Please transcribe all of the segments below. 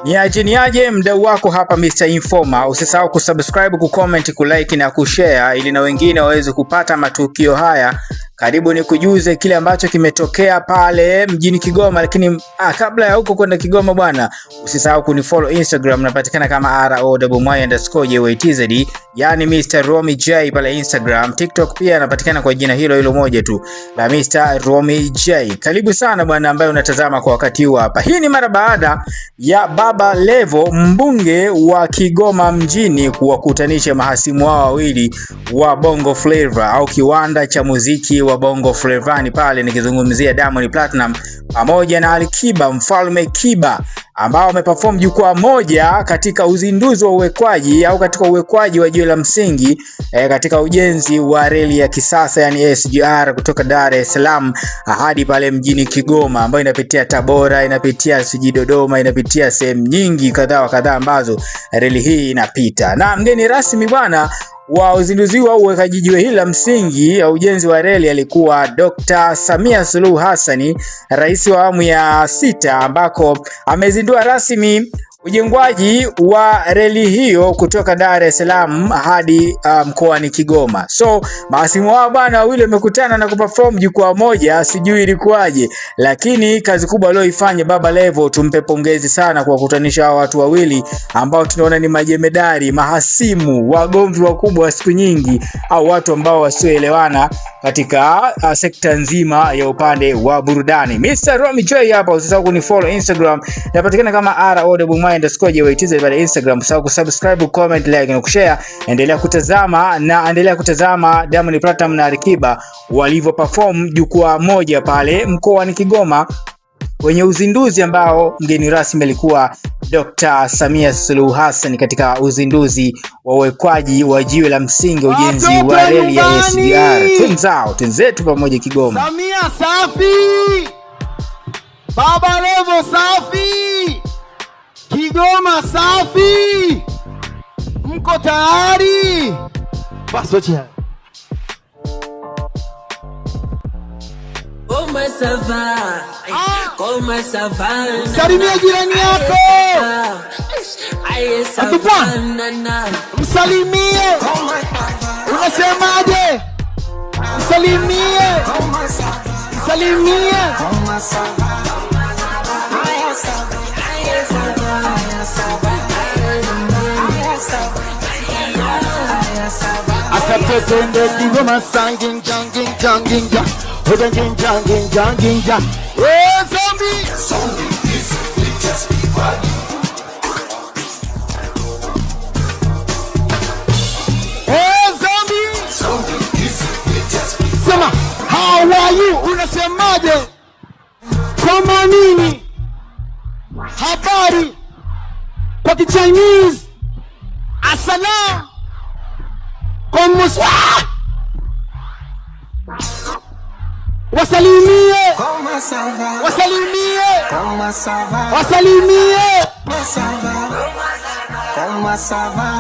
Niaje niaje, mdau wako hapa Mr. Informer. Usisahau kusubscribe, kucomment, kulike na kushare ili na wengine waweze kupata matukio haya. Karibu ni kujuze kile ambacho kimetokea pale mjini Kigoma, lakini kabla ya huko kwenda Kigoma bwana, usisahau kunifollow Instagram, napatikana kama ROY_JYTZ, yani Mr. Romy J pale Instagram. TikTok pia napatikana kwa jina hilo hilo moja tu la Mr. Romy J. Karibu sana bwana ambaye unatazama kwa wakati huu hapa. Hii ni mara baada ya Baba Levo mbunge wa Kigoma mjini kuwakutanisha mahasimu wao wawili wa Bongo Flava au kiwanda cha muziki wa Bongo Flava pale, nikizungumzia Diamond Platnumz pamoja na Alikiba Mfalme Kiba ambao wameperform jukwaa moja katika uzinduzi wa uwekwaji au katika uwekwaji wa jiwe la msingi katika ujenzi wa reli ya kisasa yani SGR kutoka Dar es Salaam hadi pale mjini Kigoma, ambayo inapitia Tabora, inapitia sijui Dodoma, inapitia sehemu nyingi kadhaa wa kadhaa ambazo reli hii inapita. Na mgeni rasmi bwana wa uzinduzi wa uwekaji jiwe hili la msingi ya ujenzi wa reli alikuwa Dr. Samia Suluhu Hassan, rais wa awamu ya sita, ambako amezindua rasmi ujengwaji wa reli hiyo kutoka Dar es Salaam hadi mkoani Kigoma. So mahasimu wao bwana wawili wamekutana na kuperform jukwaa moja, sijui ilikuwaje, lakini kazi kubwa aliyoifanya Baba Levo, tumpe pongezi sana kwa kukutanisha hao watu wawili ambao tunaona ni majemedari, mahasimu, wagomvi wakubwa wa siku nyingi, au watu ambao wasioelewana katika sekta nzima ya upande wa burudani. Mr. Romy J hapa, usisahau kunifollow Instagram, napatikana kama ROY_JYTZ pale Instagram. Usisahau kusubscribe, comment, like na kushare. Endelea kutazama na endelea kutazama Diamond Platnumz na Alikiba walivyo perform jukwaa moja pale mkoani Kigoma kwenye uzinduzi ambao mgeni rasmi alikuwa Dr. Samia Suluhu Hassan katika uzinduzi wa uwekwaji wa jiwe la msingi ujenzi Watoto wa reli ya nyumbani! SGR. Twenzao, twenzetu pamoja Kigoma. Samia safi, Baba Levo safi, Kigoma safi. Mko tayari? Basi wacha. Comment ça va? Comment ça va? Salimia jirani yako, Aye, ça Atupa. Va, nana. Msalimie. Unasemaje? Msalimie, msalimie. Asante, twende Kigoma sanginja nginja nginja Oja nginja nginja nginja. Eh, zombie. Eh, zombie. Sema how are you? Unasemaje? Kama nini? Habari kwa Kichinese. Assalam. Comment Wasalimie. Wasalimie. Wasalimie. Comment ça va? Ça va. Ça va.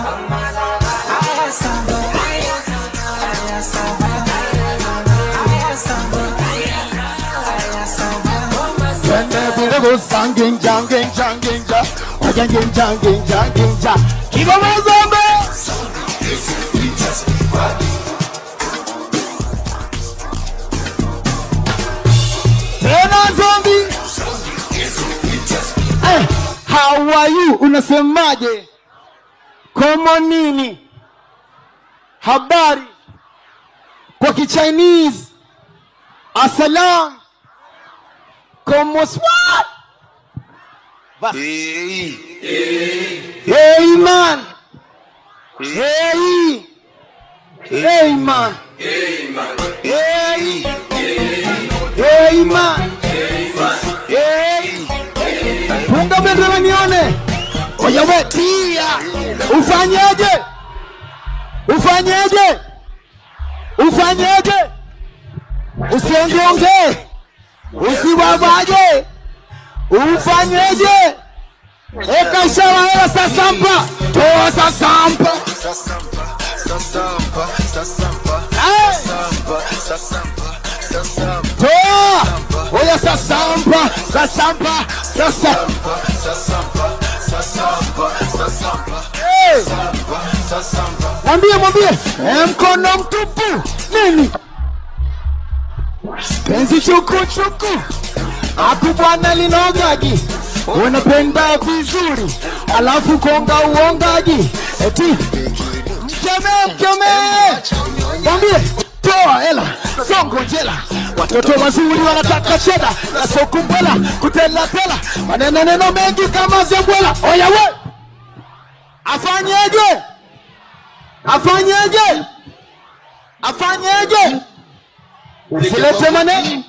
Ça va. Ça va. Twende Bulego sanginja nginja nginja. Oja nginja nginja nginja. Kigoma zombe. Tena zombie. Eh, how are you? Unasemaje? Komo nini? Habari kwa Kichinese. Assalam. Comment what? Bas. Hey man. Hey. Hey man. Hey. Hey man. Hey. Punga bendera nione. Oya we tia. Ufanyeje? Ufanyeje? Ufanyeje? Usiongeongee. Usibabaje. Ufanyeje? Eka ishara hela sasampa. Toa sasampa. Hey! Toa. Oya sasampa, sasampa, sasa. Mwambie, mwambie, mkono mtupu nini? Penzi chuku chuku, aku bwana linogagi, unapenda vizuri, alafu konga uongaji, eti mkemee, mkemee, mwambie toa hela, songo jela, watoto wazuri wanataka cheda na sokumbwela kutelatela, maneno neno mengi kama zembwela. Oya we, afanyeje? Afanyeje? Afanyeje? Usilete maneno,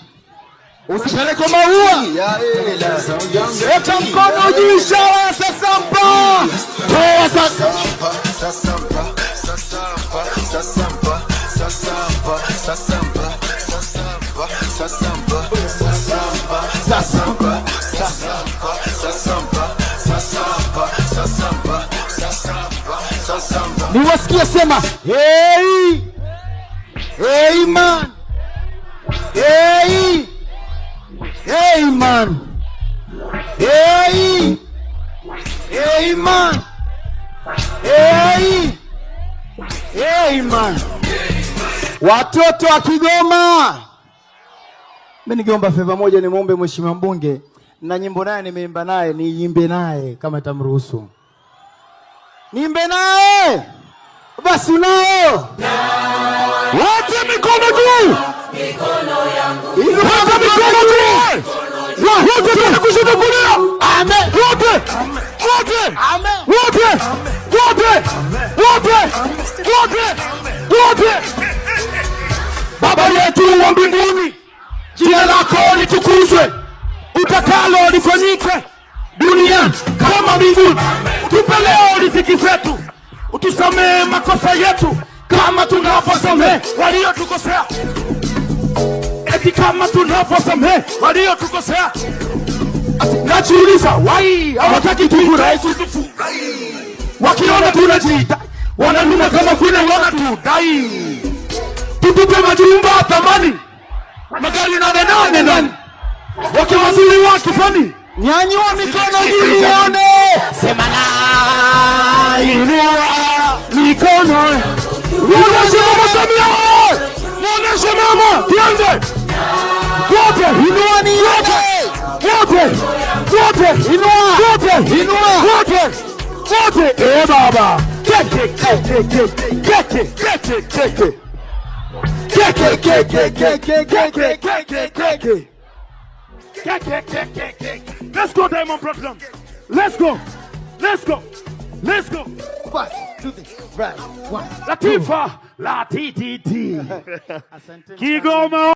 usipeleke maua, weka mkono juu, ishara ya sasampa. Toa sasa. Sasampa, sasampa, sasampa, sasampa, sasampa, sasampa, sasampa, sasampa, sasampa, sasampa, sasampa, sasampa, sasampa, sasampa, sasampa. Niwasikie sema hey, hey man, hey, hey man, hey, hey man, hey, hey man. Watoto wa Kigoma, mimi ningeomba favor moja, nimwombe mheshimiwa mbunge na nyimbo naye nimeimba naye, niimbe naye kama itamruhusu. Niimbe naye basi, unao Wote mikono juu! Wote mikono juu! Wote twende kushoto kulia! Amen. Wote! Wote! Amen. Wote! Wote! Wote! Wote! Wote! Baba yetu wa mbinguni, jina lako litukuzwe, utakalo lifanyike duniani kama mbinguni. Tupe leo riziki zetu, utusamehe makosa yetu kama tunavyosamehe waliotukosea, eti kama tunavyosamehe waliotukosea. Ati najiuliza why hawataki tufurahi, wakiona tunajiita wananuna kama vile wanatudai. Tutupe majumba thamani, magari nane nane nane, wake wazuri wa kifani. Nyanyua mikono juu nione. Sema na Inua mikono, muoneshe mama Samia, muoneshe mama, tuanze wote, Inua nione. wote, wote, Inua. wote, Inua. wote, wote, eh baba, keke keke keke keke keke keke keke keke keke keke keke keke keke keke. Let's go, Diamond Platnumz. Let's go. Let's go. Let's go. One, two, three, right, one. Latifa, la T T T. Kigoma.